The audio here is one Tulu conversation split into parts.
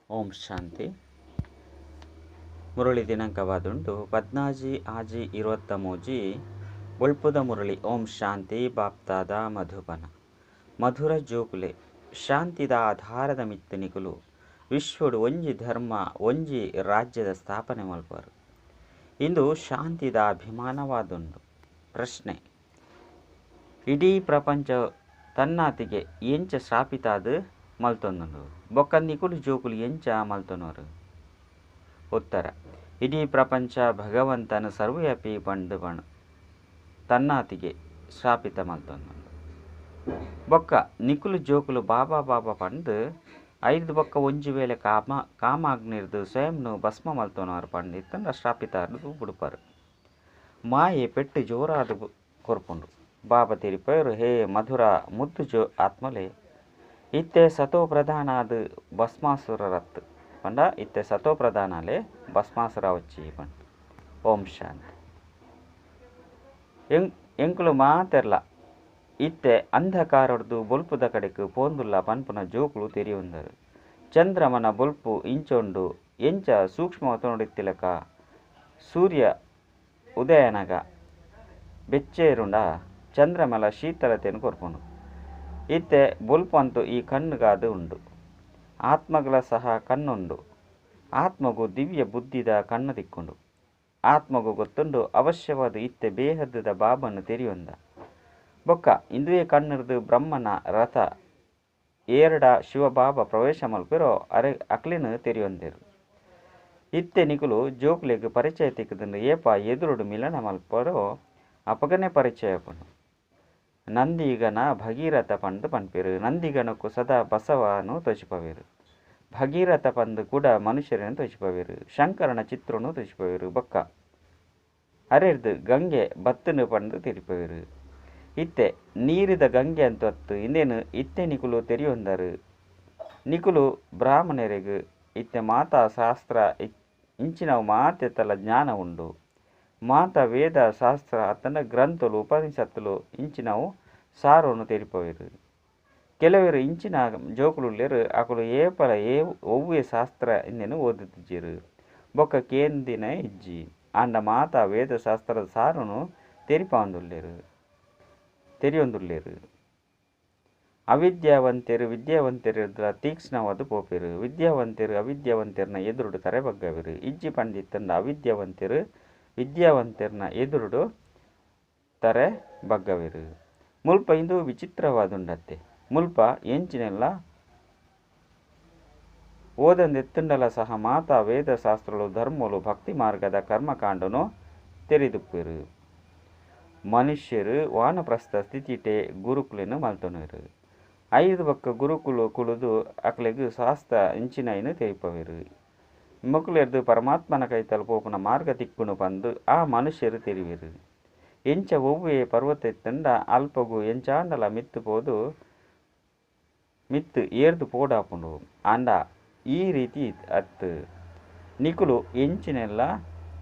ಓಂ ಶಾಂತಿ. ಮುರಳಿ ದಿನಾಂಕವಾದುಂಡು 14/6/23. ಬೊಳ್ಪುದ ಮುರಳಿ. ಓಂ ಶಾಂತಿ. ಬಾಪ್ತಾದ ಮಧುಬನ. ಮಧುರ ಜೋಕುಲೆ, ಶಾಂತಿದ ಆಧಾರದ ಮಿತ್ತನಿಕುಲು ವಿಶ್ವಡು ಒಂಜಿ ಧರ್ಮ ಒಂಜಿ ರಾಜ್ಯದ ಸ್ಥಾಪನೆ ಮಲ್ಪರು. ಇಂದು ಶಾಂತಿದ ಅಭಿಮಾನವಾದುಂಡು. ಪ್ರಶ್ನೆ: ಇಡೀ ಪ್ರಪಂಚ ತನ್ನಾತಿಗೆ ಎಂಚ ಸ್ಥಾಪಿತಾದ ಮಲ್ತೊಂದುಂಡು, ಬೊಕ್ಕ ನಿಕುಲು ಜೋಕುಲು ಎಂಚ ಮಲ್ತೊನರು? ಉತ್ತರ: ಇಡೀ ಪ್ರಪಂಚ ಭಗವಂತನ ಸರ್ವವ್ಯಾಪಿ ಪಂಡು ಪಣ್ ತನ್ನಾತಿಗೆ ಸ್ಥಾಪಿತ ಮಲ್ತೊಂದುಂಡು. ಬೊಕ್ಕ ನಿಕುಲು ಜೋಕುಲು ಬಾಬಾ ಬಾಬಾ ಪಂಡು ಐದು ಬೊಕ್ಕ ಒಂಜಿ ವೇಳೆ ಕಾಮಾಗ್ನಿರ್ದು ಸ್ವಯಂನು ಭಸ್ಮ ಮಲ್ತೊನರು ಪಂಡಿತ್ತಂಡ ಸ್ಥಾಪಿತ ಬುಡುಪರು. ಮಾಯೆ ಪೆಟ್ಟು ಜೋರಾದ ಕೊರ್ಪುಂಡು. ಬಾಬಾ ತೆರಿಪಯರು, ಹೇ ಮಧುರ ಮುದ್ದು ಜೋ ಆತ್ಮಲೆ, ಇತ್ತೆ ಸತೋ ಪ್ರಧಾನಾದ ಭಸ್ಮಾಸುರರತ್ತು ಪಂಡ ಇತ್ತೆ ಸತೋ ಪ್ರಧಾನಾಲೆ ಭಸ್ಮಾಸುರ ವಚ್ಚಿ ಪಂಡ. ಓಂ ಶಾಂತಿ. ಎಂಕುಲು ಮಾತೆರ್ಲ ಇತ್ತೆ ಅಂಧಕಾರಡ್ದು ಬೊಲ್ಪುದ ಕಡೆಕ್ ಪೋಂದುಲ್ಲ ಪನ್ಪುನ ಜೋಕುಲು ತೆರಿಯುಂದರು. ಚಂದ್ರಮನ ಬೊಲ್ಪು ಇಂಚೊಂಡು ಎಂಚ ಸೂಕ್ಷ್ಮ ತೊಂಡಿತ್ತಿಲಕ ಸೂರ್ಯ ಉದಯನಗ ಬೆಚ್ಚೇರುಂಡ ಚಂದ್ರಮಲ ಶೀತಲತೆಯನ್ನು ಕೊರ್ಪುಂಡು. ಇತ್ತೆ ಬೊಲ್ಪಂತು ಈ ಕಣ್ಣುಗಾದು ಉಂಡು. ಆತ್ಮಗಳ ಸಹ ಕಣ್ಣುಂಡು. ಆತ್ಮಗು ದಿವ್ಯ ಬುದ್ಧಿದ ಕಣ್ಣು ದಿಕ್ಕುಂಡು. ಆತ್ಮಗು ಗೊತ್ತುಂಡು ಅವಶ್ಯವಾದ ಇತ್ತೆ ಬೇಹದ್ದದ ಬಾಬನ್ನು ತೆರಿಯೊಂದ. ಬೊಕ್ಕ ಇಂದುವೇ ಕಣ್ಣುರ್ದು ಬ್ರಹ್ಮನ ರಥ ಏರಡ ಶಿವಬಾಬಾ ಪ್ರವೇಶ ಮಲ್ಪಿರೋ ಅರೆ ಅಕ್ಲಿನ ತೆರಿಯೊಂದಿರು. ಇತ್ತೆ ನಿಕುಲು ಜೋಕುಲೆಗ್ ಪರಿಚಯ ತಿಕ್ಕದಂಡು. ಏಪ ಎದುರುಡು ಮಿಲನ ಮಲ್ಪರೋ ಅಪಗನೆ ಪರಿಚಯ ಪಂಡು. ನಂದಿಗನ ಭಗೀರಥ ಪಂದು ಪನ್ಪೇರು. ನಂದಿಗನಕ್ಕೂ ಸದಾ ಬಸವನು ತೋಚಿಪವೇರು. ಭಗೀರಥ ಪಂದು ಕೂಡ ಮನುಷ್ಯರನ್ನು ತೋಚಿಪವೇರು. ಶಂಕರನ ಚಿತ್ರನು ತೋಚಿಪವೇರು. ಬೊಕ್ಕ ಅರೆರ್ದು ಗಂಗೆ ಬತ್ತನು ಪಂದು ತೆರಿಪವೇರು. ಇತ್ತೆ ನೀರಿದ ಗಂಗೆ ಅಂತತ್ತು ಇಂದೇನು ಇತ್ತೆ ನಿಕುಲು ತೆರಿಯೊಂದರು. ನಿಕುಲು ಬ್ರಾಹ್ಮಣರಿಗೆ ಇತ್ತೆ ಮಾತಾ ಶಾಸ್ತ್ರ ಇಂಚಿನವು ಮಾತೆತ್ತಲ ಜ್ಞಾನ ಉಂಡು. ಮಾತಾ ವೇದ ಶಾಸ್ತ್ರ ಅತ್ತನ ಗ್ರಂಥಲು ಉಪನಿಷತ್ತುಲು ಇಂಚಿನವು ಸಾರೋನು ತೆರಿಪವೇರು. ಕೆಲವರು ಇಂಚಿನ ಜೋಕುಲುಲ್ಲೇರು ಅಕುಲು ಏಪಲ ಏ ಒವ್ವೆ ಶಾಸ್ತ್ರ ಇಂದೇನು ಓದುತ್ತಿಜ್ಜಿರು. ಬೊಕ್ಕ ಕೇಂದಿನ ಇಜ್ಜಿ ಆಂಡ ಮಾತಾ ವೇದ ಶಾಸ್ತ್ರದ ಸಾರೋನು ತೆರಿಪಾಂದುಲ್ಲೇರು ತೆರಿಯೊಂದುಲ್ಲೇರು. ಅವಿದ್ಯಾವಂತರು ವಿದ್ಯಾವಂತರು ತೀಕ್ಷ್ಣವಾದ ಪೋಪೇರು. ವಿದ್ಯಾವಂತರು ಅವಿದ್ಯಾವಂತರನ್ನ ಎದುರುಡು ತರೆಬಗ್ಗವರು. ಇಜ್ಜಿ ಪಂಡಿತ್ತಂಡ ಅವಿದ್ಯಾವಂತರು ವಿದ್ಯಾವಂತರನ್ನ ಎದುರುಡು ತರೆ ಬಗ್ಗವರು. ಮುಲ್ಪ ಇಂದು ವಿಚಿತ್ರವಾದುಂಡತ್ತೆ. ಮುಲ್ಪ ಎಂಚಿನೆಲ್ಲ ಓದಂದೆತ್ತುಂಡಲ ಸಹ ಮಾತಾ ವೇದ ಶಾಸ್ತ್ರಗಳು ಧರ್ಮಲು ಭಕ್ತಿ ಮಾರ್ಗದ ಕರ್ಮಕಾಂಡನು ತೆರೆದುಪ್ಪೇರು. ಮನುಷ್ಯರು ವಾನಪ್ರಸ್ಥ ಸ್ಥಿತಿಟೆ ಗುರುಕುಲೇನು ಮಲ್ತೊನರು. ಐದು ಬೊಕ್ಕ ಗುರುಕುಲು ಕುಳುದು ಅಕ್ಲೆಗ್ ಶಾಸ್ತ್ರ ಇಂಚಿನೈನು ತೆರಿಪವೇರು. ಮೊಕುಲೆರ್ದು ಪರಮಾತ್ಮನ ಕೈತಲ್ ಪೋಪುನ ಮಾರ್ಗ ತಿಕ್ಕುನು ಪಂದು ಆ ಮನುಷ್ಯರು ತೆರಿವೇರು. ಎಂಚ ಒವ್ವೆ ಪರ್ವತ ಇತ್ತಂಡ ಅಲ್ಪಗು ಎಂಚಾಂಡಲ ಮಿತ್ತು ಪೋದು ಮಿತ್ತು ಏರ್ದು ಪೋಡಾಪುಂಡು. ಆಂಡ ಈ ರೀತಿ ಅತ್ತು ನಿಕುಲು ಎಂಚಿನೆಲ್ಲ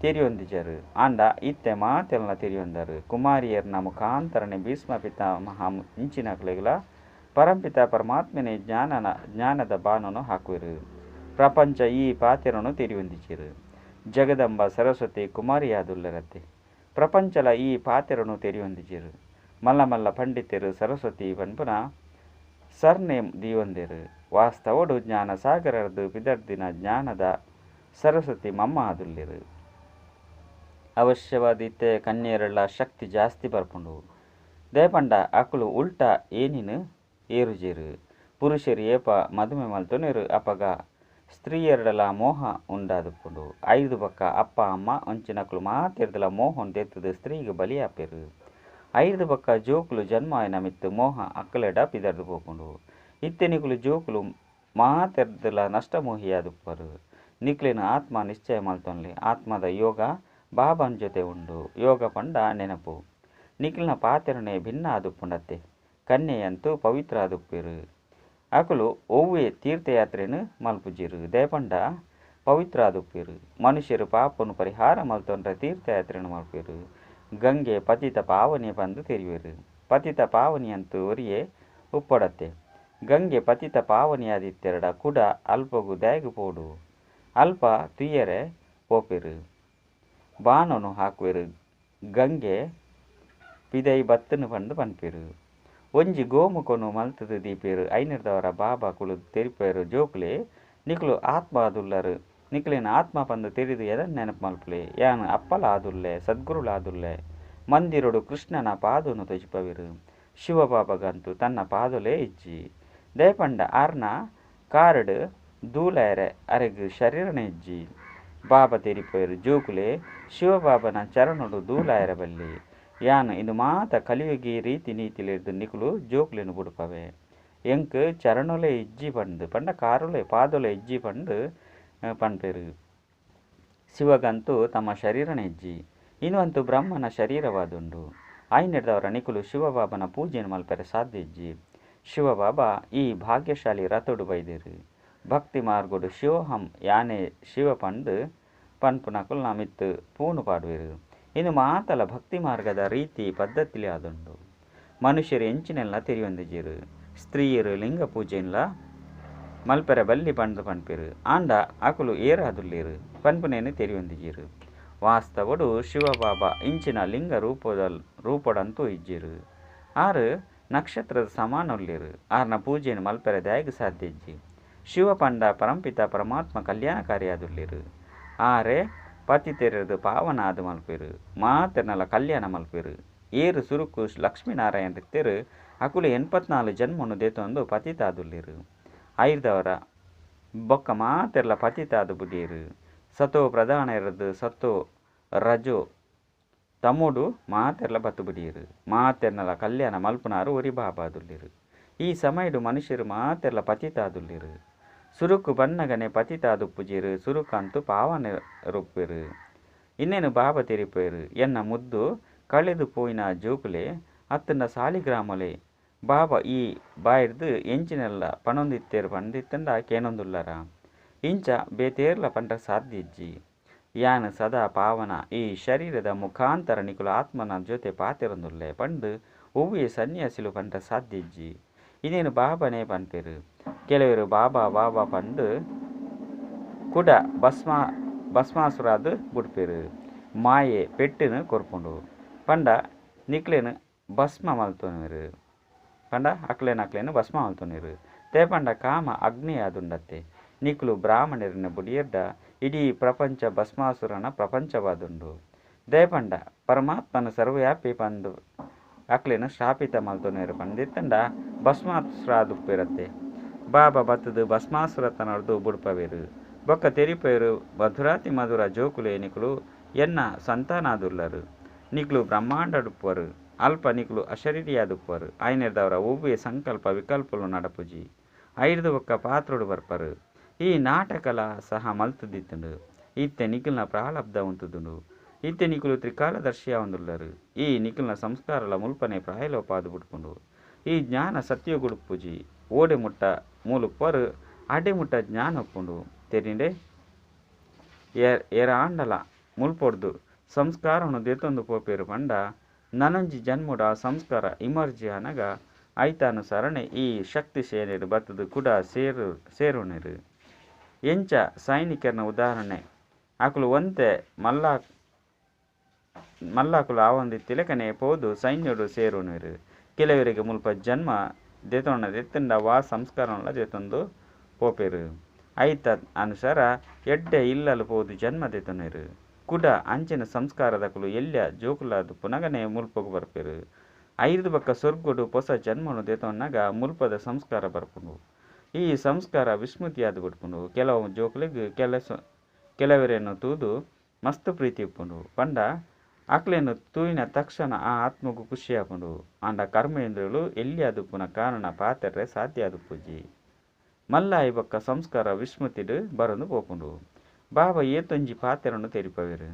ತೆರಿಯೊಂದಿಜರು. ಆಂಡ ಇತ್ತೆ ಮಾತೆಲ್ಲ ತೆರಿಯೊಂದರು. ಕುಮಾರಿಯರ್ನ ಮುಖಾಂತರನೆ ಭೀಷ್ಮ ಪಿತಾಮಹ ಇಂಚಿನಕ್ಲೆಗ್ಲ ಪರಂಪಿತ ಪರಮಾತ್ಮನೆ ಜ್ಞಾನದ ಬಾನನು ಹಾಕುವರು. ಪ್ರಪಂಚ ಈ ಪಾತೆರನು ತೆರಿಯೊಂದಿಜರು. ಜಗದಂಬ ಸರಸ್ವತಿ ಕುಮಾರಿಯಾದುಲ್ಲರತ್ತೆ. ಪ್ರಪಂಚಲ ಈ ಪಾತೆರನು ತೆರಿಯೊಂದಿಜರು. ಮಲ್ಲ ಮಲ್ಲ ಪಂಡಿತರು ಸರಸ್ವತಿ ಪನ್ಪುನ ಸರ್ನೇಮ್ ದಿಯೊಂದಿರು. ವಾಸ್ತವಡು ಜ್ಞಾನ ಸಾಗರದು ಪಿದರ್ದಿನ ಜ್ಞಾನದ ಸರಸ್ವತಿ ಮಮ್ಮ ಆದುಲ್ಲೇರು. ಅವಶ್ಯವಾದ ಇತ್ತೆ ಕನ್ಯೆರಳ ಶಕ್ತಿ ಜಾಸ್ತಿ ಬರ್ಪುಂಡು. ದೇಪಂಡ ಅಕುಲು ಉಲ್ಟಾ ಏನಿನು ಏರುಜೇರು. ಪುರುಷರು ಏಪ ಮದುಮೆ ಮಲ್ತೊನೇರು ಅಪಗ ಸ್ತ್ರೀಯರಡಲ ಮೋಹ ಉಂಡಾದುಪ್ಪುಂಡು. ಐದು ಬೊಕ್ಕ ಅಪ್ಪ ಅಮ್ಮ ಅಂಚಿನಕುಲು ಮಾತೆರ್ದಲ ಮೋಹನ್ ತೆತ್ತದು ಸ್ತ್ರೀಗೆ ಬಲಿಯಾಪೇರು. ಐದು ಬೊಕ್ಕ ಜೋಕುಲು ಜನ್ಮ ಆಯ್ನ ಮಿತ್ತು ಮೋಹ ಅಕ್ಕಲೆಡ ಪಿದರ್ದು ಪೋಪುಂಡು. ಇತ್ತೆ ನಿಕುಲು ಜೋಕುಲು ಮಾತೆರ್ದಲ ನಷ್ಟಮೋಹಿಯಾದುಪ್ಪರು. ನಿಕ್ಲಿನ ಆತ್ಮ ನಿಶ್ಚಯ ಮಲ್ತೊನ್ಲಿ. ಆತ್ಮದ ಯೋಗ ಬಾಬನ್ ಜೊತೆ ಉಂಡು. ಯೋಗ ಪಂಡ ನೆನಪು. ನಿಕ್ಲಿನ ಪಾತೆರನೆ ಭಿನ್ನ ಆದುಪ್ಪುಂಡತ್ತೆ. ಕನ್ಯೆಯಂತೂ ಪವಿತ್ರ ಆದುಪ್ಪೇರು. ಅಕುಲು ಒವ್ವೆ ತೀರ್ಥಯಾತ್ರೆನು ಮಲ್ಪುಜಿರು. ದೇಪಂಡ ಪವಿತ್ರ ಆದುಪ್ಪೇರು. ಮನುಷ್ಯರು ಪಾಪನು ಪರಿಹಾರ ಮಲ್ತೊಂಡ್ರೆ ತೀರ್ಥಯಾತ್ರೆನು ಮಲ್ಪೇರು. ಗಂಗೆ ಪತಿತ ಪಾವನಿ ಪಂದು ತೆರಿವೇರು. ಪತಿತ ಪಾವನಿ ಅಂತೂ ಒರಿಯೇ ಉಪ್ಪಡತ್ತೆ. ಗಂಗೆ ಪತಿತ ಪಾವನಿಯಾದಿತ್ತೆರಡ ಕುಡ ಅಲ್ಪಗು ದಾಯೆಗ್ ಪೋಡು. ಅಲ್ಪ ತೂಯೆರೆ ಪೋಪೆರ್. ಬಾಣೊನು ಹಾಕುವೆರ್ ಗಂಗೆ ಪಿದಯಿ ಬತ್ತುಂಡು ಪಂದ್ ಪನ್ಪೆರ್. ಒಂಜಿ ಗೋಮುಖೊನು ಮಲ್ತುದು ದೀಪೆರ್. ಐನೆರ್ದವರ ಬಾಬಾ ಕುಲ್ಲುದು ತೆರಿಪೆರ್, ಜೋಕುಲೆ ನಿಕುಲು ಆತ್ಮ ಆದುಲ್ಲರ್, ನಿಕುಲೆನ್ ಆತ್ಮ ಪಂದ್ ತೆರಿದು ಎನನ್ ನೆನಪು ಮಲ್ಪುಲೆ. ಯಾನ್ ಅಪ್ಪಲ ಆದುಲ್ಲೆ, ಸದ್ಗುರುಲ ಆದುಲ್ಲೆ. ಮಂದಿರೊಡು ಕೃಷ್ಣನ ಪಾದೊನು ತೊಜಿಪವೆರ್. ಶಿವಬಾಬಾಗಂತೂ ತನ್ನ ಪಾದೊಲೇ ಇಜ್ಜಿ. ದಾಯೆ ಪಂಡ ಆರ್ನ ಕಾರುಡು ದೂಲಾಯೆರೆ ಅರೆಗ್ ಶರೀರನೇ ಇಜ್ಜಿ. ಬಾಬಾ ತೆರಿಪೆರ್, ಜೋಕುಲೆ ಶಿವಬಾಬನ ಚರಣೊಡು ದೂಲಾಯೆರೆ ಬಲ್ಲಿ. ಯಾನ್ ಇಂದು ಮಾತ ಕಲಿಯುಗಿ ರೀತಿ ನೀತಿಲೆರ್ದ್ ನಿಕುಲು ಜೋಕುಲೆನ್ ಬುಡ್ಪವೆ. ಎಂಕ್ ಚರಣೊಲೇ ಇಜ್ಜಿ ಪಂದ್ ಪಂಡ ಕಾರುಲೇ ಪಾದೊಲೇ ಇಜ್ಜಿ ಪಂದ್ ಪನ್ಪೆರ್. ಶಿವಗಂತೂ ತಮ್ಮ ಶರೀರನೇ ಇಜ್ಜಿ. ಇಂದು ಅಂತೂ ಬ್ರಹ್ಮನ ಶರೀರವಾದುಂಡು. ಐನೆರ್ದವರ ನಿಕುಲು ಶಿವಬಾಬನ ಪೂಜೆನ್ ಮಲ್ಪೆರೆ ಸಾಧ್ಯ ಇಜ್ಜಿ. ಶಿವಬಾಬಾ ಈ ಭಾಗ್ಯಶಾಲಿ ರಥೊಡು ಬೈದೆರ್. ಭಕ್ತಿ ಮಾರ್ಗೊಡು ಶಿವೋಹಂ ಯಾನೇ ಶಿವ ಪಂದ್ ಪನ್ಪುನಕುಲ್ನ ಮಿತ್ತ್ ಪೂನು ಪಾಡುವೆರ್. ಇಂದು ಮಾತಲ ಭಕ್ತಿ ಮಾರ್ಗದ ರೀತಿ ಪದ್ಧತಿಲೇ ಆದುಂಡು. ಮನುಷ್ಯರು ಎಂಚಿನೆಲ್ಲ ತೆರಿಯೊಂದಿಜ್ಜೆರ್. ಸ್ತ್ರೀಯರು ಲಿಂಗ ಪೂಜೆನ್ಲ ಮಲ್ಪೆರೆ ಬಲ್ಲಿ ಪಂದ್ ಪನ್ಪೆರ್. ಆಂಡ ಅಕುಲು ಏರಾದುಲ್ಲೆರ್ ಪನ್ಪುನೇನ್ ತೆರಿಯೊಂದಿಜ್ಜೆರ್. ವಾಸ್ತವೊಡು ಶಿವಬಾಬಾ ಇಂಚಿನ ಲಿಂಗ ರೂಪೊಡಂತೂ ಇಜ್ಜೆರ್. ಆರ್ ನಕ್ಷತ್ರದ ಸಮಾನ ಉಲ್ಲೆರ್. ಆರ್ನ ಪೂಜೆನ್ ಮಲ್ಪೆರೆ ದಾಯೆಗ್ ಸಾಧ್ಯ ಇಜ್ಜಿ. ಶಿವ ಪಂಡ ಪರಂಪಿತ ಪರಮಾತ್ಮ ಕಲ್ಯಾಣಕಾರಿಯಾದುಲ್ಲೆರ್. ಆರೇ ಪತಿತೆರೆರ್ದ್ ಪಾವನ ಆದ್ ಮಲ್ಪೆರ್. ಮಾತೆರ್ನಲ ಕಲ್ಯಾಣ ಮಲ್ಪೆರ್. ಏರ್ ಸುರುಕು ಲಕ್ಷ್ಮೀನಾರಾಯಣ್ ಇತ್ತೆರ್ ಅಕುಲು 84 ಜನ್ಮನು ದೆತೊಂದು ಪತಿತಾದುಲ್ಲೆರ್. ಐರ್ದವರ ಬೊಕ್ಕ ಮಾತೆರ್ಲ ಪತಿತಾದ್ ಬುಡಿಯೆರ್. ಸತೋ ಪ್ರಧಾನರ್ದ್ ಸತೋ ರಜೋ ತಮೋಡು ಮಾತೆರ್ಲ ಬತ್ತು ಬುಡಿಯೆರ್. ಮಾತೆರ್ನಲ ಕಲ್ಯಾಣ ಮಲ್ಪುನಾರು ಒರಿ ಬಾಬಾದುಲ್ಲೆರ್. ಈ ಸಮಯಡ್ ಮನುಷ್ಯರು ಮಾತೆರ್ಲ ಪತಿತಾದುಲ್ಲೆರ್. ಸುರುಕು ಬನ್ನಗನೆ ಪತಿತಾದುಪ್ಪುಜೆರ್, ಸುರುಕಂತೂ ಪಾವನ ರೂಪೆರ್. ಇನ್ನೇನು ಬಾಬಾ ತೆರಿಪೆರ್, ಎನ್ನ ಮುದ್ದು ಕಳೆದು ಪೋಯಿನ ಜೋಕುಲೆ ಅತ್ತಂಡ ಸಾಲಿಗ್ರಾಮಲೆ ಬಾಬಾ ಈ ಬಾಯಿರ್ದ್ ಎಂಚಿನೆಲ್ಲ ಪನೊಂದಿತ್ತೆರ್ ಪಂದಿತ್ತಂಡ ಕೇನೊಂದುಲ್ಲರ. ಇಂಚ ಬೇತೇರ್ಲ ಪಂಡ್ರೆ ಸಾಧ್ಯ ಇಜ್ಜಿ. ಯಾನ್ ಸದಾ ಪಾವನ ಈ ಶರೀರದ ಮುಖಾಂತರ ನಿಕುಲು ಆತ್ಮನ ಜೊತೆ ಪಾತೆರೊಂದುಲ್ಲೆ ಪಂದ್ ಒವ್ವೇ ಸನ್ಯಾಸಿಲು ಪಂಡ್ರೆ ಸಾಧ್ಯ ಇಜ್ಜಿ. ಇನ್ನೇನು ಬಾಬಾನೇ ಪನ್ಪೆರ್. ಕೆಲವರು ಬಾಬಾ ಬಾಬಾ ಪಂದ್ ಕುಡ ಭಸ್ಮಾಸುರಾದ್ ಬುಡ್ಪೆರ್. ಮಾಯೆ ಪೆಟ್ಟಿನ ಕೊರ್ಪುಂಡು ಪಂಡ ನಿಕ್ಲೆನ್ ಭಸ್ಮ ಮಲ್ತೊನುವೆರ್. ಪಂಡ ಅಕ್ಲೆನ ಅಕ್ಲೆನ್ ಭಸ್ಮ ಮಲ್ತೊನುವೆರ್. ದಾಯೆ ಪಂಡ ಕಾಮ ಅಗ್ನಿಯಾದುಂಡತ್ತೆ. ನಿಕುಲು ಬ್ರಾಹ್ಮಣರನ್ನ ಬುಡಿಯೆರ್ಡ ಇಡೀ ಪ್ರಪಂಚ ಭಸ್ಮಾಸುರನ ಪ್ರಪಂಚವಾದುಂಡು. ದಾಯೆ ಪಂಡ ಪರಮಾತ್ಮನ ಸರ್ವವ್ಯಾಪಿ ಪಂದ್ ಅಕ್ಲೆನ್ ಸ್ಥಾಪಿತ ಮಲ್ತೊನುವೆರ್ ಪಂದಿತ್ತಂಡ ಭಸ್ಮಾಸುರಾದುಪ್ಪೆರತ್ತೆ. ಬಾಬಾ ಬತ್ತುದು ಭಸ್ಮಾಸುರತನೊರ್ದು ಬುಡ್ಪವೆರ್. ಬೊಕ್ಕ ತೆರಿಪೆರ್, ಮಧುರಾತಿ ಮಧುರ ಜೋಕುಲೆ ನಿಕುಲು ಎನ್ನ ಸಂತಾನಾದುಲ್ಲರ್. ನಿಕುಲು ಬ್ರಹ್ಮಾಂಡಡುಪ್ಪುವರು. ಅಲ್ಪ ನಿಕುಲು ಅಶರೀರಿಯಾದುಪ್ಪುವರು. ಐನೆರ್ದವರ ಒವ್ವೇ ಸಂಕಲ್ಪ ವಿಕಲ್ಪಲು ನಡಪುಜಿ. ಐರ್ದ್ ಬೊಕ್ಕ ಪಾತ್ರೊಡು ಬರ್ಪರ್. ಈ ನಾಟಕಲ ಸಹ ಮಲ್ತುದಿತ್ತುಂಡು. ಇತ್ತೆ ನಿಕುಲ್ನ ಪ್ರಾರಬ್ಧ ಉಂತುದುಂಡು. ಇತ್ತೆ ನಿಕುಲು ತ್ರಿಕಾಲದರ್ಶಿ ಆವೊಂದುಲ್ಲರ್. ಈ ನಿಕುಲ್ನ ಸಂಸ್ಕಾರಲ ಮುಲ್ಪನೆ ಪ್ರಾಯಲೋಪ ಆದ್ ಬುಡ್ಪುಂಡು. ಈ ಜ್ಞಾನ ಸತ್ಯಯುಗಡುಪ್ಪುಜಿ. ಓಡೆ ಮುಟ್ಟ ಮೂಲುಪ್ಪರ್ ಅಡೆ ಮುಟ್ಟ ಜ್ಞಾನ ಉಪ್ಪುಂಡು. ತೆರಿಂಡೆ ಏರಾಂಡಲ ಮುಲ್ಪೊಡ್ದು ಸಂಸ್ಕಾರನು ದೆತೊಂದು ಪೋಪೆರ್ ಪಂಡ ನನೊಂಜಿ ಜನ್ಮಡು ಆ ಸಂಸ್ಕಾರ ಇಮರ್ಜಿ ಆನಗ ಐತಾನುಸರಣೆ ಈ ಶಕ್ತಿ ಸೇನೆಡ್ ಬತ್ತುದು ಕುಡ ಸೇರುನೆರ್. ಎಂಚ ಸೈನಿಕರ್ನ ಉದಾಹರಣೆ ಅಕುಲು ಒಂತೆ ಮಲ್ಲಾಕುಲು ಆವೊಂದಿತ್ತಿಲೆಕನೆ ಪೋದು ಸೈನ್ಯಡು ಸೇರುನೆರ್. ಕೆಲವರಿಗೆ ಮುಲ್ಪ ಜನ್ಮ ದೆತೊಂಡ ವಾ ಸಂಸ್ಕಾರನ್ಲ ದೆತೊಂದು ಪೋಪೆರ್. ಐತ ಅನುಸಾರ ಎಡ್ಡೆ ಇಲ್ಲಲ್ ಪೋದು ಜನ್ಮ ದೆತೊನುವೆರ್. ಕುಡ ಅಂಚಿನ ಸಂಸ್ಕಾರದಕುಲು ಎಲ್ಯ ಜೋಕುಲಾದುಪ್ಪುನಗನೆ ಮುಲ್ಪಗ್ ಬರ್ಪೆರ್. ಐರ್ದ್ ಬೊಕ್ಕ ಸ್ವರ್ಗಡು ಪೊಸ ಜನ್ಮನು ದೆತೊನ್ನಗ ಮುಲ್ಪದ ಸಂಸ್ಕಾರ ಬರ್ಪುಂಡು. ಈ ಸಂಸ್ಕಾರ ವಿಸ್ಮೃತಿಯಾದ್ ಬುಡ್ಪುಂಡು. ಕೆಲವು ಜೋಕುಲೆಗ್ ಕೆಲವರೆನ್ ತೂದು ಮಸ್ತ್ ಪ್ರೀತಿ ಉಪ್ಪುಂಡು. ಪಂಡ ಅಕ್ಲೆನ್ ತೂಯಿನ ತಕ್ಷಣ ಆ ಆತ್ಮಗ್ ಖುಷಿ ಆಪುಂಡು. ಆಂಡ ಕರ್ಮೇಂದ್ರಿಯಲು ಎಲ್ಯಾದುಪ್ಪುನ ಕಾರಣ ಪಾತೆರ್ರೆ ಸಾಧ್ಯ ಆದುಪ್ಪುಜಿ. ಮಲ್ಲಾಯಿ ಬೊಕ್ಕ ಸಂಸ್ಕಾರ ವಿಸ್ಮೃತಿಡ್ ಬರೊಂದು ಪೋಪುಂಡು. ಬಾಬಾ ಏತೊಂಜಿ ಪಾತೆರನು ತೆರಿಪವೆರ್.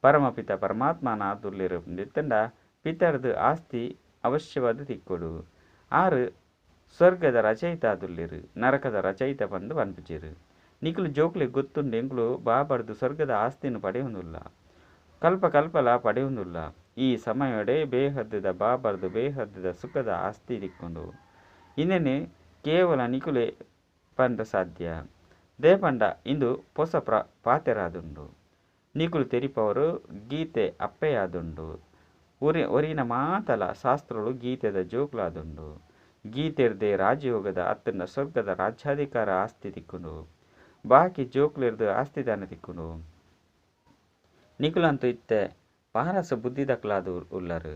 ಪರಮಪಿತ ಪರಮಾತ್ಮನ ಆದುಲ್ಲೆರ್ ಪಂದಿತ್ತಂಡ ಪಿತರ್ದ್ ಆಸ್ತಿ ಅವಶ್ಯವಾದ್ ತಿಕ್ಕೊಡು. ಆರ್ ಸ್ವರ್ಗದ ರಚಯಿತ ಆದುಲ್ಲೆರ್, ನರಕದ ರಚಯಿತ ಪಂದ್ ಪನ್ಪುಜೆರ್. ನಿಕುಲು ಜೋಕುಲೆಗ್ ಗೊತ್ತುಂಡು ಎಂಕುಲು ಬಾಬರ್ದ್ ಸ್ವರ್ಗದ ಆಸ್ತಿನ ಪಡೆಯೊಂದುಲ್ಲ. ಕಲ್ಪ ಕಲ್ಪಲ ಪಡೆಯೊಂದುಲ್ಲ. ಈ ಸಮಯಡೇ ಬೇಹದ್ದುದ ಬಾಬರ್ದ್ ಬೇಹದ್ದುದ ಸುಖದ ಆಸ್ತಿ ತಿಕ್ಕುಂಡು. ಇಂದೆನ್ ಕೇವಲ ನಿಕುಲೆ ಪಂಡ ಸಾಧ್ಯ. ದೇಪಂಡ ಇಂದು ಪೊಸ ಪಾತೆರಾದುಂಡು. ನಿಕುಲು ತೆರಿಪವರು ಗೀತೆ ಅಪ್ಪೆಯಾದುಂಡು. ಒರಿನ ಮಾತಲ ಶಾಸ್ತ್ರಲು ಗೀತೆದ ಜೋಕುಲಾದುಂಡು. ಗೀತೆರ್ದೇ ರಾಜಯೋಗದ ಅತ್ತಂಡ ಸ್ವರ್ಗದ ರಾಜ್ಯಾಧಿಕಾರ ಆಸ್ತಿ ತಿಕ್ಕುಂಡು. ಬಾಕಿ ಜೋಕುಲೆರ್ದ್ ಆಸ್ತಿ ದಾನ ತಿಕ್ಕುಂಡು. ನಿಕುಲಂತೂ ಇತ್ತೆ ಪಾರಸ ಬುದ್ಧಿದಕುಲಾದ್ ಉಲ್ಲರು.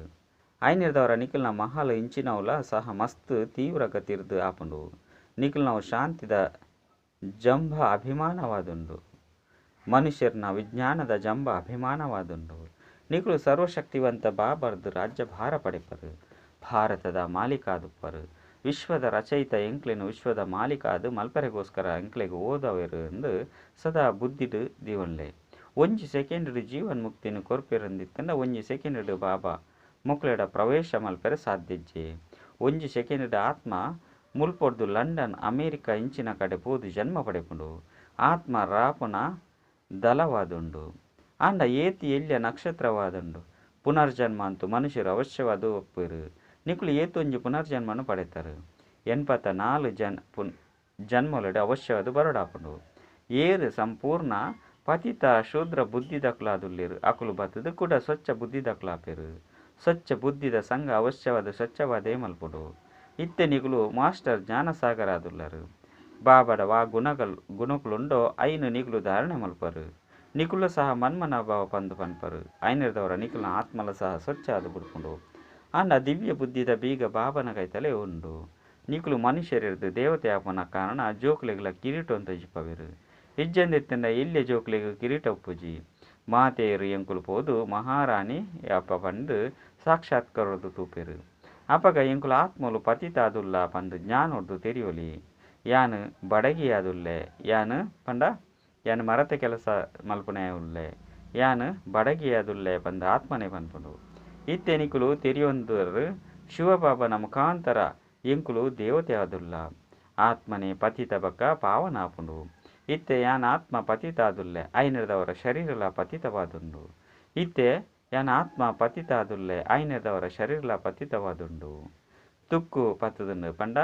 ಐನೆರ್ದವರ ನಿಕಲ್ನ ಮಹಲ್ ಇಂಚಿನವುಲ ಸಹ ಮಸ್ತ್ ತೀವ್ರ ಗತಿರ್ದ್ ಆಪುಂಡು. ನಿಕಲ್ನವು ಶಾಂತಿದ ಜಂಭ ಅಭಿಮಾನವಾದುಂಡು. ಮನುಷ್ಯರ್ನ ವಿಜ್ಞಾನದ ಜಂಭ ಅಭಿಮಾನವಾದುಂಡು. ನಿಕುಲು ಸರ್ವಶಕ್ತಿವಂತ ಬಾಬರ್ದ್ ರಾಜ್ಯಭಾರ ಪಡೆಪರು. ಭಾರತದ ಮಾಲೀಕಾದುಪ್ಪರು. ವಿಶ್ವದ ರಚಯಿತ ಎಂಕ್ಲೆನ್ ವಿಶ್ವದ ಮಾಲೀಕ ಆದ್ ಮಲ್ಪರೆಗೋಸ್ಕರ ಎಂಕ್ಲೆಗ್ ಓದವೆರ್ ಎಂದು ಸದಾ ಬುದ್ಧಿಡ್ ದೀವೊನ್ಲೆ. ಒಂಜಿ ಸೆಕೆಂಡ್ ಜೀವನ್ ಮುಕ್ತಿನ ಕೊರ್ಪೆರಂದಿತ್ತಂಡ ಒಂಜಿ ಸೆಕೆಂಡ್ ಬಾಬಾ ಮೊಕ್ಲೆಡ ಪ್ರವೇಶ ಮಲ್ಪೆರೆ ಸಾಧ್ಯಜ್ಜೆ. ಒಂಜಿ ಸೆಕೆಂಡ್ ಆತ್ಮ ಮುಲ್ಪೊರ್ದು ಲಂಡನ್ ಅಮೇರಿಕ ಇಂಚಿನ ಕಡೆ ಪೋದು ಜನ್ಮ ಪಡೆಪುಂಡು. ಆತ್ಮ ರಾಪುನ ದಲವಾದುಂಡು. ಆಂಡ ಏತಿ ಎಲ್ಯ ನಕ್ಷತ್ರವಾದುಂಡು. ಪುನರ್ಜನ್ಮ ಅಂತೂ ಮನುಷ್ಯರು ಅವಶ್ಯವಾದ ಒಪ್ಪುವೆರು. ನಿಕುಲು ಏತೊಂಜಿ ಪುನರ್ಜನ್ಮನು ಪಡೆತಾರೆ. 84 ಜನ್ಮೊಲೆಡ್ ಅವಶ್ಯವಾದ ಬರಡಾಪುಂಡು. ಏರು ಸಂಪೂರ್ಣ ಪತಿತ ಶೂದ್ರ ಬುದ್ಧಿದಕುಲಾದುಲ್ಲೆರು ಅಕುಲು ಬತ್ತದು ಕೂಡ ಸ್ವಚ್ಛ ಬುದ್ಧಿದಕುಲಾಪೆರು. ಸ್ವಚ್ಛ ಬುದ್ಧಿದ ಸಂಘ ಅವಶ್ಯವಾದ ಸ್ವಚ್ಛವಾದೇ ಮಲ್ಪುಂಡು. ಇತ್ತೆ ನಿಕುಲು ಮಾಸ್ಟರ್ ಜ್ಞಾನಸಾಗರ ಆದುಲ್ಲರು. ಬಾಬಡ ವಾ ಗುಣಕುಲುಂಡೋ ಐನು ನಿಕುಲು ಧಾರಣೆ ಮಲ್ಪರು. ನಿಕುಲು ಸಹ ಮನ್ಮನ ಭಾವ ಪಂದು ಪನ್ಪರು. ಐನೆರ್ದವರ ನಿಕುಲ್ನ ಆತ್ಮಲ ಸಹ ಸ್ವಚ್ಛ ಆದ್ ಬುಡ್ಪುಂಡು. ಆಂಡ ದಿವ್ಯ ಬುದ್ಧಿದ ಬೀಗ ಬಾಬನ ಕೈತಲೇ ಉಂಡು. ನಿಕುಲು ಮನುಷ್ಯರಿರ್ದು ದೇವತೆ ಆಪುನ ಕಾರಣ ಜೋಕುಲೆಗ್ಲ ಕಿರೀಟ ತೋಜಿಪವೆರು. ಇಜ್ಜಂದಿತ್ತಂಡ ಎಲ್ಯ ಜೋಕುಲೆಗ್ ಕಿರೀಟ ಉಪ್ಪುಜಿ. ಮಾತೆಯರು ಎಂಕುಲು ಪೋದು ಮಹಾರಾಣಿ ಅಪ್ಪ ಪಂದು ಸಾಕ್ಷಾತ್ಕಾರೊರ್ದು ತೂಪೆರು. ಅಪಗ ಎಂಕುಲು ಆತ್ಮಲು ಪತಿತಾದುಲ್ಲ ಪಂದು ಜ್ಞಾನೊರ್ದು ತೆರಿಯೊಲಿ. ಯಾನ್ ಬಡಗಿಯಾದುಲ್ಲೆ. ಯಾನ್ ಪಂಡ ಯಾನ್ ಮರತ ಕೆಲಸ ಮಲ್ಪುನೇ ಉಲ್ಲೆ. ಯಾನ್ ಬಡಗಿಯಾದುಲ್ಲೆ ಪಂದು ಆತ್ಮನೇ ಪನ್ಪುಂಡು. ಇತ್ತೆ ನಿಕುಲು ತೆರಿಯೊಂದರು ಶಿವಬಾಬನ ಮುಖಾಂತರ ಎಂಕುಲು ದೇವತೆ ಆದುಲ್ಲ. ಆತ್ಮನೇ ಪತಿತ ಬಕ್ಕ ಪಾವನ ಆಪುಂಡು. ಇತ್ತೆ ಯಾನ್ ಆತ್ಮ ಪತಿತಾದುಲ್ಲೆ. ಐನೆರ್ದವರ ಶರೀರಲ ಪತಿತವಾದುಂಡು. ಇತ್ತೆ ಯಾನ್ ಆತ್ಮ ಪತಿತಾದುಲ್ಲೆ. ಐನೆರ್ದವರ ಶರೀರಲ ಪತಿತವಾದುಂಡು. ತುಕ್ಕು ಪತ್ತುದುಂಡು ಪಂಡ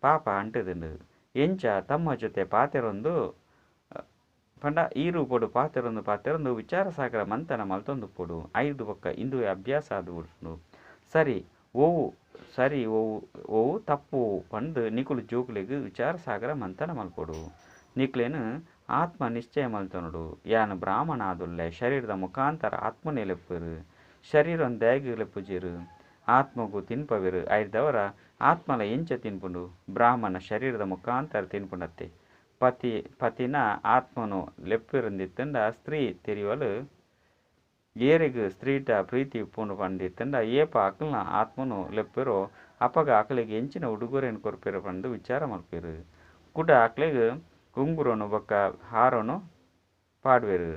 ಪಾಪ ಅಂಟುದುಂಡು. ಎಂಚ ತಮ್ಮ ಜೊತೆ ಪಾತೆರೊಂದು ಪಂಡ ಈ ರೂಪೊಡು ಪಾತೆರೊಂದು ಪಾತೆರೊಂದು ವಿಚಾರಸಾಗರ ಮಂಥನ ಮಲ್ತೊಂದುಪ್ಪೊಡು. ಐದು ಬೊಕ್ಕ ಇಂದುವೆ ಅಭ್ಯಾಸ ಆದ್ ಬುಡ್ಪುಂಡು. ಸರಿ ಓವು ಸರಿ ಓವು ಓವು ತಪ್ಪು ಪಂದು ನಿಕುಲು ಜೋಕುಲೆಗ್ ವಿಚಾರಸಾಗರ ಮಂಥನ ಮಲ್ಪೊಡು. ನಿಕ್ಲೆನ್ ಆತ್ಮ ನಿಶ್ಚಯ ಮಲ್ತೊನೊಡು. ಯಾನ್ ಬ್ರಾಹ್ಮಣ ಆದುಲ್ಲೆ. ಶರೀರದ ಮುಖಾಂತರ ಆತ್ಮನೇ ಲೆಪ್ಪುವೆರು. ಶರೀರನ್ ದಾಯೆಗ್ ಲೆಪ್ಪುಜೆರು. ಆತ್ಮಗು ತಿನ್ಪವೆರು. ಐರ್ದವರ ಆತ್ಮಲ ಎಂಚ ತಿನ್ಪುಂಡು. ಬ್ರಾಹ್ಮಣ ಶರೀರದ ಮುಖಾಂತರ ತಿನ್ಪುಂಡತ್ತೆ. ಪತಿನ ಆತ್ಮನು ಲೆಪ್ಪುವೆರಂದಿತ್ತಂಡ ಸ್ತ್ರೀ ತೆರಿವಲು. ಏರೆಗ್ ಸ್ತ್ರೀಟ ಪ್ರೀತಿ ಉಪ್ಪುಂಡು ಪಂದಿತ್ತಂಡ ಏಪ ಅಕಲ್ನ ಆತ್ಮನು ಲೆಪ್ಪುವೆರೋ ಅಪಗ ಅಕಲೆಗ್ ಎಂಚಿನ ಉಡುಗೊರೆನ್ ಕೊರ್ಪೆರು ಪಂದು ವಿಚಾರ ಮಲ್ಪೆರು. ಕುಡ ಅಕ್ಲೆಗ್ ಉಂಗುರನು ಬೊಕ್ಕ ಹಾರನು ಪಾಡುವೆರು.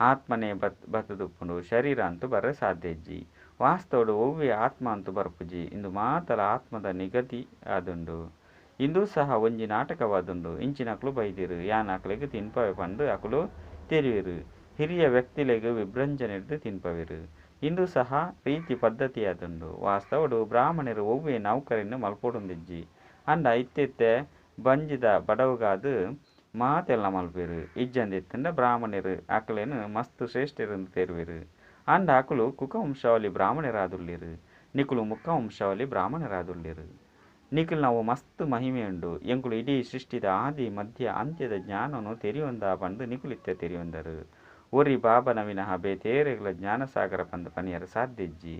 ಆತ್ಮನೇ ಬತ್ತುದುಪ್ಪುಂಡು. ಶರೀರ ಅಂತೂ ಬರ್ರೆ ಸಾಧ್ಯ ಇಜ್ಜಿ. ವಾಸ್ತವಡು ಒವ್ವೆ ಆತ್ಮ ಅಂತೂ ಬರ್ಪುಜಿ. ಇಂದು ಮಾತಲ ಆತ್ಮದ ನಿಗದಿ ಆದುಂಡು. ಇಂದು ಸಹ ಒಂಜಿ ನಾಟಕವಾದುಂಡು. ಇಂಚಿನಕುಲು ಬೈದೆರು. ಯಾನ್ ಅಕಲೆಗ್ ತಿನ್ಪವೆ ಪಂದು ಅಕುಲು ತೆರಿವೆರು. ಹಿರಿಯ ವ್ಯಕ್ತಿಲೆಗ್ ವಿಭ್ರಂಜನೆರ್ದ್ ತಿನ್ಪವೆರು. ಇಂದು ಸಹ ರೀತಿ ಪದ್ಧತಿಯಾದುಂಡು. ವಾಸ್ತವಡು ಬ್ರಾಹ್ಮಣರು ಒವ್ವೆ ನೌಕರಿನ್ ಮಲ್ಪೊಡುಂದಿಜ್ಜಿ. ಆಂಡ ಇತ್ತಿತ್ತೆ ಬಂಜಿದ ಬಡವುಗಾದ್ ಮಾತೆಲ್ಲ ಮಲ್ಪೆರು. ಇಜ್ಜಂದಿತ್ತಂಡ ಬ್ರಾಹ್ಮಣರು ಅಕಲೆನ್ ಮಸ್ತ್ ಶ್ರೇಷ್ಠರೆಂದು ತೆರುವೆರು. ಆಂಡ ಅಕುಲು ಕುಕವಂಶಾವಳಿ ಬ್ರಾಹ್ಮಣರಾದುಲ್ಲೆರು. ನಿಕುಲು ಮುಖವಂಶಾವಳಿ ಬ್ರಾಹ್ಮಣರಾದುಲ್ಲೆರು. ನಿಕುಲ್ನವು ಮಸ್ತ್ ಮಹಿಮೆ ಉಂಡು. ಎಂಕುಲು ಇಡೀ ಸೃಷ್ಟಿದ ಆದಿ ಮಧ್ಯ ಅಂತ್ಯದ ಜ್ಞಾನನು ತೆರಿಯೊಂದ ಪಂದು ನಿಕುಲಿತ್ತೆ ತೆರಿಯೊಂದರು. ಒರಿ ಬಾಬನ ವಿನಃ ಬೇತೇರೆಗ್ಲ ಜ್ಞಾನಸಾಗರ ಪಂದು ಪನಿಯರ ಸಾಧ್ಯ ಇಜ್ಜಿ.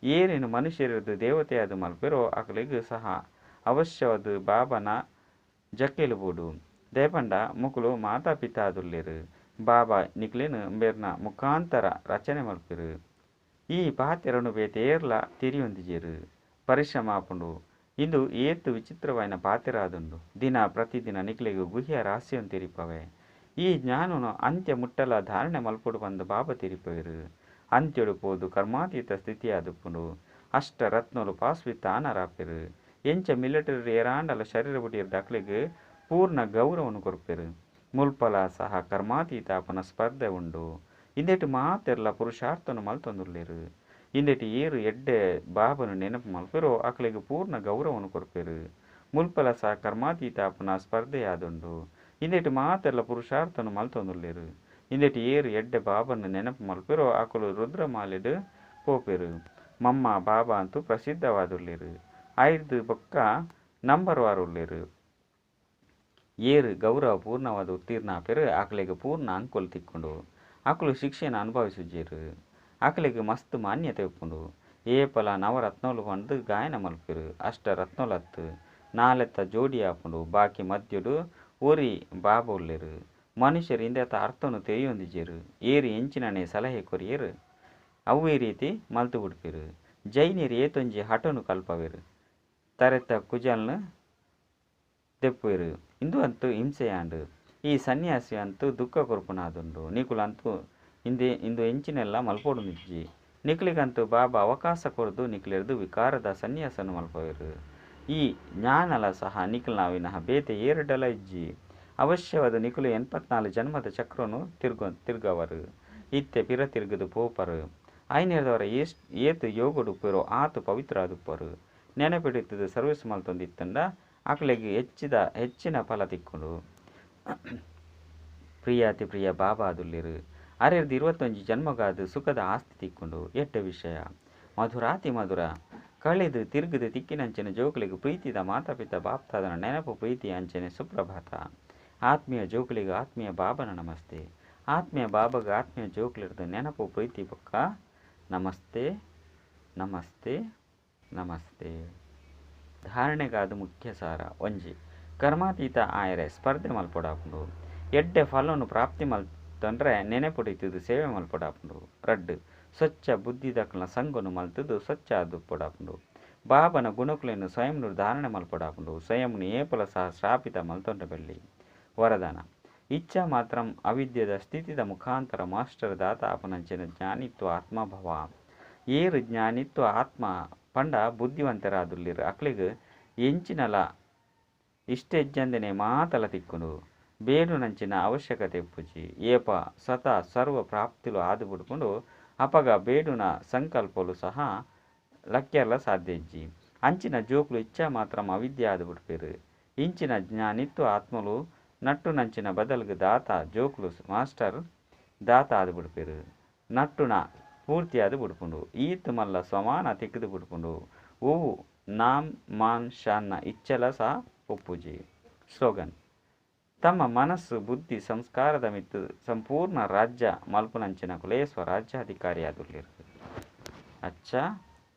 ಏರೇನು ಮನುಷ್ಯರಿರ್ದು ದೇವತೆಯಾದ ಮಲ್ಪೆರೋ ಅಕಲೆಗ್ ಸಹ ಅವಶ್ಯವಾದ ಬಾಬನ ಜಕ್ಕೆಲು ಬೋಡು. ದಯಪಂಡ ಮೊಕುಲು ಮಾತಾ ಪಿತಾ ಆದುಲ್ಲೆರು. ಬಾಬಾ ನಿಕ್ಲೆನ್ ಬೇರ್ನ ಮುಖಾಂತರ ರಚನೆ ಮಲ್ಪೆರು. ಈ ಪಾತೆರನು ಬೇತೇರ್ಲ ತೆರಿಯೊಂದಿಜೆರು. ಪರಿಶ್ರಮ ಆಪುಂಡು. ಇಂದು ಏತ್ ವಿಚಿತ್ರವಾಯಿನ ಪಾತೆರ ಆದುಂಡು. ದಿನ ಪ್ರತಿದಿನ ನಿಕ್ಲೆಗ್ ಗುಹ್ಯ ರಹಸ್ಯನ್ ತೆರಿಪವೆ. ಈ ಜ್ಞಾನನು ಅಂತ್ಯ ಮುಟ್ಟಲ ಧಾರಣೆ ಮಲ್ಪೊಡು ಪಂದು ಬಾಬಾ ತೆರಿಪವೆರು. ಅಂತ್ಯಡು ಪೋದು ಕರ್ಮಾತೀತ ಸ್ಥಿತಿ ಆದುಪ್ಪುಂಡು. ಅಷ್ಟ ರತ್ನಲು ಪಾಸ್ ವಿತ್ ಆನರ್ ಆಪೆರು. ಎಂಚ ಮಿಲಿಟರಿ ಏರಾಂಡಲ ಶರೀರ ಬುಡಿಯೆರ್ದ್ ಅಕ್ಲೆಗ್ ಪೂರ್ಣ ಗೌರವನು ಕೊರ್ಪೆರು. ಮುಲ್ಪಲ ಸಹ ಕರ್ಮಾತೀತ ಆಪುನ ಸ್ಪರ್ಧೆ ಉಂಡು. ಇಂದೆಟ್ ಮಾತೆರ್ಲ ಪುರುಷಾರ್ಥನು ಮಲ್ತೊಂದುಲ್ಲೆರು. ಇಂದೆಟ್ ಏರು ಎಡ್ಡೆ ಬಾಬನ ನೆನಪು ಮಲ್ಪೆರೋ ಅಕ್ಲೆಗ್ ಪೂರ್ಣ ಗೌರವನು ಕೊರ್ಪೆರು. ಮುಲ್ಪಲ ಸಹ ಕರ್ಮಾತೀತ ಆಪುನ ಸ್ಪರ್ಧೆಯಾದುಂಡು. ಇಂದೆಟ್ ಮಾತೆರ್ಲ ಪುರುಷಾರ್ಥನು ಮಲ್ತೊಂದುಲ್ಲೆರ್. ಇಂದೆಟ್ ಏರ್ ಎಡ್ಡೆ ಬಾಬಾನ ನೆನಪು ಮಲ್ಪೆರೋ ಅಕುಲು ರುದ್ರಮಾಲೆಡ್ ಪೋಪೆರು. ಮಮ್ಮ ಬಾಬಾ ಅಂತೂ ಪ್ರಸಿದ್ಧವಾದುಲ್ಲೆರ್. ಐರ್ದ್ ಬೊಕ್ಕ ನಂಬರ್ ವಾರ್ ಉಲ್ಲೆರ್. ಏರ್ ಗೌರವ ಪೂರ್ಣವಾದ ಉತ್ತೀರ್ಣ ಆಪೆರ್ ಅಕಲೆಗ್ ಪೂರ್ಣ ಅಂಕುಲು ತಿಕ್ಕುಂಡು. ಅಕುಲು ಶಿಕ್ಷೆನ ಅನುಭವಿಸುಜೆರ್. ಅಕಲೆಗ್ ಮಸ್ತ್ ಮಾನ್ಯತೆ ಉಪ್ಪುಂಡು. ಏಪಲ ನವರತ್ನೋಲು ಪಂಡ್ದ್ ಗಾಯನ ಮಲ್ಪೆರು. ಅಷ್ಟ ರತ್ನೋಲತ್ತು ನಾಲೆತ್ತ ಜೋಡಿ ಆಪುಂಡು. ಬಾಕಿ ಮಧ್ಯಡು ಒರಿ ಬಾಬಾ ಉಲ್ಲೆರ್. ಮನುಷ್ಯರು ಇಂದೆತ ಅರ್ಥನು ತೆರಿಯೊಂದಿಜೆರ್. ಏರ್ ಎಂಚಿನನೇ ಸಲಹೆ ಕೊರಿಯೆರ್ ಅವ್ವೇ ರೀತಿ ಮಲ್ತು ಬಿಡ್ಪೆರು. ಜೈನೆರ್ ಏತೊಂಜಿ ಹಠನು ಕಲ್ಪವೆರ್. ತರೆತ ಕುಜಲ್ನ್ ದೆಪ್ಪುವೆರು. ಇಂದು ಅಂತೂ ಹಿಂಸೆಯಾಂಡು. ಈ ಸನ್ಯಾಸಿ ಅಂತೂ ದುಃಖ ಕೊರ್ಪುನಾದುಂಡು. ನಿಕುಲಂತೂ ಇಂದೆ ಇಂದು ಎಂಚಿನೆಲ್ಲ ಮಲ್ಪೊಡುಂದಿಜ್ಜಿ. ನಿಕುಲಿಗಂತೂ ಬಾಬಾ ಅವಕಾಶ ಕೊರ್ದು ನಿಕುಲೆರ್ದು ವಿಕಾರದ ಸನ್ಯಾಸನ ಮಲ್ಪವೆರು. ಈ ಜ್ಞಾನಲ ಸಹ ನಿಕುಲ್ನ ಬೇತೆ ಏರ್ಡಲ ಇಜ್ಜಿ. ಅವಶ್ಯವಾದ ನಿಕುಲು 84 ಜನ್ಮದ ಚಕ್ರನು ತಿರ್ಗವರು. ಇತ್ತೆ ಪಿರ ತಿರ್ಗದು ಪೋಪರು. ಐನೇರ್ದವರ ಏತ್ ಯೋಗಡುಪ್ಪೆರೋ ಆತ್ ಪವಿತ್ರ ಆದುಪ್ಪರು. ನೆನಪಿಡುತ್ತಿದ್ದು ಸರ್ವಿಸ್ ಮಲ್ತೊಂದಿತ್ತಂಡ ಅಕಲೆಗ್ ಹೆಚ್ಚಿನ ಫಲ ತಿಕ್ಕುಂಡು. ಪ್ರಿಯಾತಿ ಪ್ರಿಯ ಬಾಬಾ ಆದುಲ್ಲೆರು. ಅರೆರ್ದು 21 ಜನ್ಮಗಾದ ಸುಖದ ಆಸ್ತಿ ತಿಕ್ಕುಂಡು. ಎಡ್ಡೆ ವಿಷಯ. ಮಧುರಾತಿ ಮಧುರ ಕಳೆದು ತಿರುಗದು ತಿಕ್ಕಿನಂಚಿನ ಜೋಕುಲಿಗೆ ಪ್ರೀತಿದ ಮಾತಾಪಿತ ಬಾಪ್ತಾದನ ನೆನಪು ಪ್ರೀತಿ ಅಂಚನೆ ಸುಪ್ರಭಾತ. ಆತ್ಮೀಯ ಜೋಕುಲಿಗೆ ಆತ್ಮೀಯ ಬಾಬನ ನಮಸ್ತೆ. ಆತ್ಮೀಯ ಬಾಬಗ ಆತ್ಮೀಯ ಜೋಕುಲಿರ್ದು ನೆನಪು ಪ್ರೀತಿ ಬೊಕ್ಕ ನಮಸ್ತೆ ನಮಸ್ತೆ ನಮಸ್ತೆ. ಧಾರಣೆಗಾದ ಮುಖ್ಯ ಸಾರ. ಒಂಜಿ ಕರ್ಮಾತೀತ ಆಯರೆ ಸ್ಪರ್ಧೆ ಮಲ್ಪೊಡಾಪುಂಡು. ಎಡ್ಡೆ ಫಲವನ್ನು ಪ್ರಾಪ್ತಿ ಮಲ್ತಂದ್ರೆ ನೆನೆಪುಡಿತದು ಸೇವೆ ಮಲ್ಪೊಡಾಪುಂಡು. ರಡ್ಡು ಸ್ವಚ್ಛ ಬುದ್ಧಿದಕ್ಲ ಸಂಘನು ಮಲ್ತದು ಸ್ವಚ್ಛ ಆದುಪ್ಪೊಡಾಪುಂಡು. ಬಾಬನ ಗುಣಕುಲೆನ್ ಸ್ವಯಂ ಧಾರಣೆ ಮಲ್ಪೊಡಾಪುಂಡು. ಸ್ವಯಂ ಏಪಲ ಸಹ ಸ್ಥಾಪಿತ ಮಲ್ತೊಂಡ ಬೆಳ್ಳಿ. ವರದಾನ ಇಚ್ಛಾ ಮಾತ್ರ ಅವಿದ್ಯದ ಸ್ಥಿತಿದ ಮುಖಾಂತರ ಮಾಸ್ಟರ್ ದಾತ ಆಪುನಂಚಿನ ಜ್ಞಾನಿತ್ವ ಆತ್ಮಭವ. ಏರು ಜ್ಞಾನಿತ್ವ ಆತ್ಮ ಪಂಡ ಬುದ್ಧಿವಂತರಾದುಲ್ಲೆರ್. ಅಕ್ಲೆಗ್ ಎಂಚಿನಲ ಇಷ್ಟೆಜ್ಜಂದನೆ ಮಾತಲ ತಿಕ್ಕುಂಡು. ಬೇಡುನಂಚಿನ ಅವಶ್ಯಕತೆ ಉಪ್ಪುಜಿ. ಏಪ ಸ್ವತಃ ಸರ್ವ ಪ್ರಾಪ್ತಿಲು ಆದು ಬಿಡ್ಪುಂಡು ಅಪಗ ಬೇಡುನ ಸಂಕಲ್ಪಲು ಸಹ ಲಕ್ಕ್ಯರ್ಲ ಸಾಧ್ಯ ಇಜ್ಜಿ. ಅಂಚಿನ ಜೋಕುಲು ಇಚ್ಛಾ ಮಾತ್ರ ಅವಿದ್ಯೆ ಆದು ಬಿಡ್ಪೆರು. ಇಂಚಿನ ಜ್ಞಾನಿತ್ವ ಆತ್ಮಲು ನಟ್ಟುನಂಚಿನ ಬದಲ್ಗ್ ದಾತ ಜೋಕುಲು ಮಾಸ್ಟರ್ ದಾತ ಆದು ಬಿಡ್ಪೆರು. ನಟ್ಟುನ ಪೂರ್ತಿಯಾದ ಬಿಡ್ಪುಂಡು. ಈತ್ ಮಲ್ಲ ಸ್ವಮಾನ ತಿಕ್ಕದು ಬಿಡ್ಪುಂಡು. ಓವು ನಾಮ್ ಮಾನ್ ಶಾನ್ನ ಇಚ್ಛೆಲ ಸಹ ಉಪ್ಪುಜಿ. ಸ್ಲೋಗನ್ ತಮ್ಮ ಮನಸ್ಸು ಬುದ್ಧಿ ಸಂಸ್ಕಾರದ ಮಿತ್ತು ಸಂಪೂರ್ಣ ರಾಜ್ಯ ಮಲ್ಪುನಂಚಿನ ಕುಲೇ ಸ್ವರಾಜ್ಯಾಧಿಕಾರಿಯಾದುಲ್ಲೆರ್. ಅಚ್ಚಾ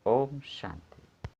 ಓಂ ಶಾಂತಿ.